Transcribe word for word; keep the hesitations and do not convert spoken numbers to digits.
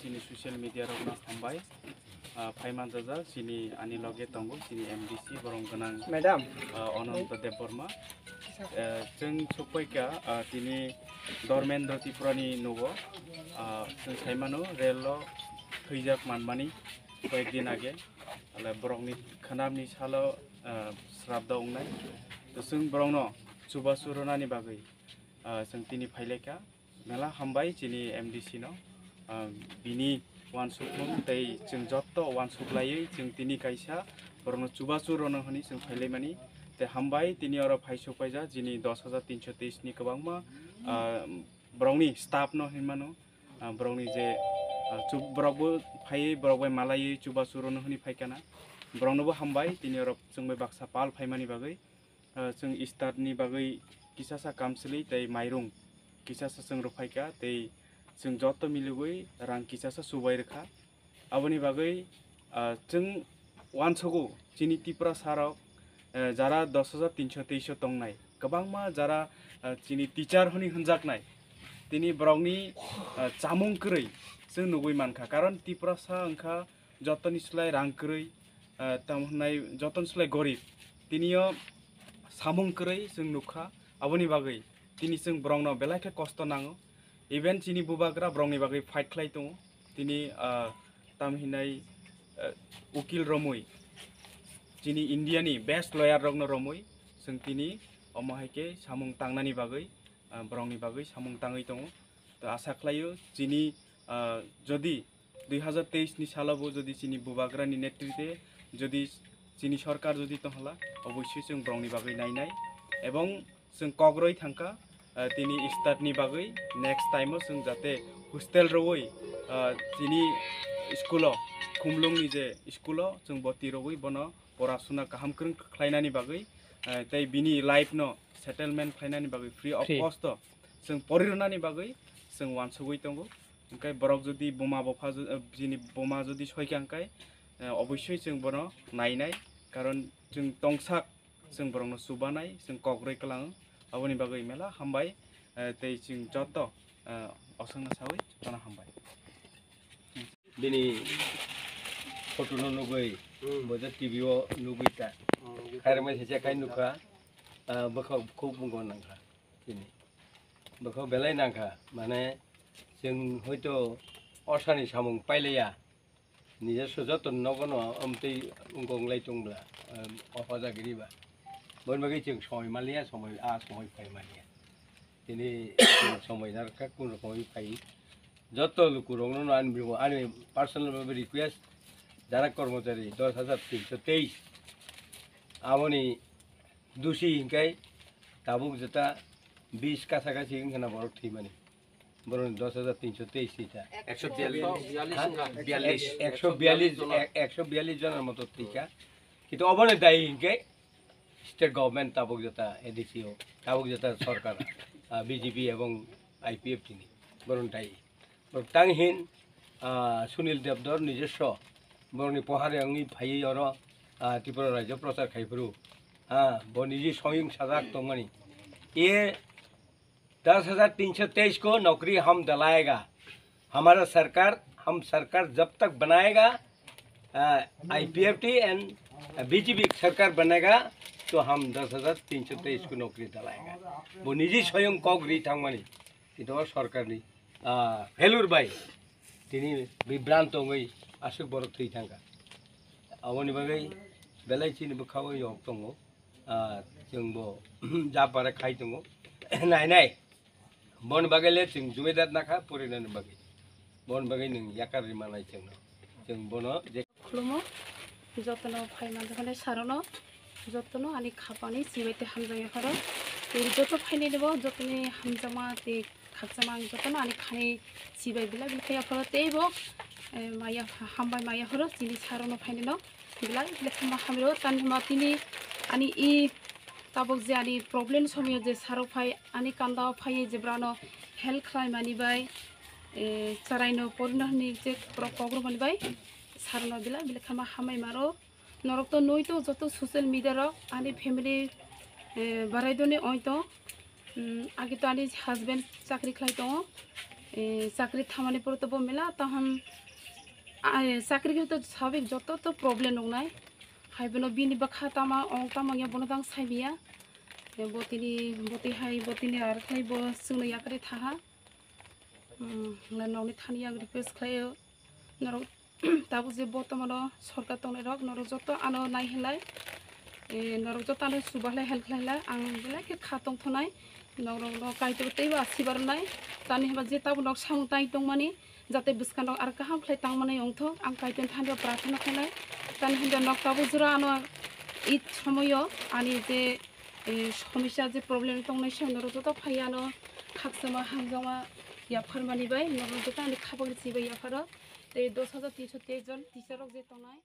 Chini social media rok no hambai. Ah, phaiman jajak chini ani loge tongo chini M D C borong gwnang, Madam. Ah, Ananta Debbarma. Eh, chwng sokpai kha, ah, tini Dharmendra Tripura ni nugo. Ah, chwng saimano rel o thwijak manmani koyek din age. Ale borokni khwnamni salo, ah, srabda wngnai. To chwng borokno chubachu rwnani bagwi, ah, chwng tini phailaikha. Mela hambai chini M D C no. Ah, bini uansukmung tei chwng jotto uansuk laiwi chwng tini kaisa borokno chubachu rwno hwnwi chwng phailaimani. Tei hambai tini oro phai sokpaijak chini dos hajar tinso teis ni kwbangma, ah, borokni staff no hinmano. Ah, borokni je, ah, chu-, borokbo phaiwi borok bai malaiwi chubachu rwno hwnwi phaikha na. Boroknobo hambai tini oro chwng bai baksa pal phaimani bagwi. Ah, chwng start ni bagwi kisasa kamchwlwi tei mairung kisasa chwng rwphaikha tei chwng joto miligwi rang kisasa chubai rwkha. Aboni bagwi, ah, chwng uansugo chini Tiprasa rok, eh, jara dos hajar tinso teis o tongnai, kwbangma jara, ah, chini teacher hwnwi hwnjaknai, tini borokni, ah, chamung kwrwi chwng nugwi mankha, karon Tiprasa wngkha jotoni slai rang kwrwi, ah, tamo hwnai jotoni slai gorib, tini o samung kwrwi chwng nukha. Aboni bagwi tini chwng borokno belai khe kosto nango. Even chini bubagra borokni bagwi fight khlai tongo. Tini, ah, tamo hinai, ah, ukil romwi, chini India ni best lawyer rokno romwi chwng tini omo hai khe samung tangnani bagwi, ah, borokni bagwi samung tangwi tongo. To asa khlaio chini, ah, jodi dui hajar teis ni salo bo jodi chini bubagra ni netrite jodi chini sorkar jodi tonghala, oboisoi chwng borokni bagwi nainai ebong chwng kok rwi thangkha, ah, tini start ni bagwi next time o chwng jate hostel rwi, ah, chini school o, Khumlung ni je school o chwng boti rwi bono pora suna kaham kwrwng khlainani bagwi, ah, tei bini life no settlement khlainani bagwi free of Free. cost o chwng pori rwnani bagwi chwng uansugwi tongo. Hwnkhe borok jodi buma bupha jo-, eh, bini buma jodi soikha hwnkhe, eh, oboisoi chwng bono nainai, karon chwng tongsak chwng borokno chubanai, chwng kok rwi kwlango. Aboni bagwi mela hambai, eh, tei chwng joto, eh, osongno sawi jotono hambai. Bini photo no nugwi, Hmm. bo je T V o nugwi ta. Hmm. Khairokma sijak khai nukha, ah, bwkha khub wngwi nangkha chini. Bwkha belai nangkha, mane chwng hoito osani samung pailaiya. Nijaswa joto nogo no amtwi wngkok lai tong bla, um, o hoja giri ba. Boni bagwi chwng somoi manliya, somoi, a somoi phai manliya. Tini chwng somoi narwkha, kun rokomwi phai. Joto lukurokno no ani, ani personal bhabe request, jara kormochari dos hajar tinso teis, aboni dusi hinkai tabuk jeta bis kasa kasi wngkha na borok thwimani. Borokni dos hajar tinso teis thwikha. Ekso biyallis. Ha? Biyallis. Ekso biyallis, ek-, ekso biyallis jonar moto thwikha. Kintu obono dayi hinkhe state government tabuk jeta A D C o, tabuk jeta sorkar, ah, B J P ebong I P F T ni borokni dayi. Borok tang hin, ah, Sunil Debdor nijoswo borokni pohari wngwi phaiwi oro, ah, Tripura rajyo prochar khai phuru. Ah, bo niji soyung sajak tongmani. Ye दस हज़ार तीन सौ तेईस को नौकरी हम दिलाएगा। हमारा सरकार, हम सरकार जब तक बनाएगा, अ, I P F T and B J P सरकार बनेगा, तो हम दस हज़ार तीन सौ तेईस को नौकरी दिलाएगा। Bo niji soyung kok ri thangmani, kintu o sorkar ni, ah, failure bai tini bibranto wngwi aswk borok thwi thangkha. Aboni bagwi belai chini bwkhao yok tongo. Ah, chwngbo japara khai tongo. Nai nai. Bon bagwi le chwng jumedar nakha porinani bagwi. Bon bagwi nwng yakar rima nai chwngno. Chwng bono je Khulumo, jotono phai manjaknai sarono, jotono ani khapangni chibai tei hamjakya pharo. Tei joto phainai bo jotoni hamjakma tei khakchangma ang jotono ani khani chibai bila bila phaiya pharo tei bo, eh, maya hambai maya pharo chini sarono phainai no. Belai belai khama hamiro, tani hima tini ani i tabuk je ani problem somoyo je saro phai ani kanda o phai je brano help khlai mani bai, eh, charai no porino hwnwi je borok kok rw mani bai saro no belai belai khama hambai maro. Norok to nui to joto social media rok ani family, eh, barai doni oi to. Hmm, age to ani husband chakri khlai tongo. eh, chakri thamani pore to bo mela tahon, ah, chakri khe to sabik joto to problem nongnai. Hai bono bini bwkha tama ong tama ya bono dang sai biya. Eh, bo tini, bo tihai, bo tini ar khai bo chwngno yakri thaha. Hmm, na nokni thani ang request khlaio. Norok tabuk je bortomano sorkar tongnai rok, norok joto ano nai hinlai, eh, norok joto ano chuba hinlai, help khlai hinlai, ang belai khe kha tongthonai. Norok no Kaitor teibo asibar nai. Tani hwnba je tabuk nok samung tai tongmani, jate bwskango ar kaham khlai tangmani ongthok, ang Kaitor thani prarthana khlainai. Tani hwnba nok tabuk jora ano i somoyo ani je, eh, somosya je problem tongnai se norok joto phai ano khakchangma hamjakma yapharmani bai norok joto ani khapang chibai yapharo. Tei dos hajar tinso teis jon teacher rok je tongnai.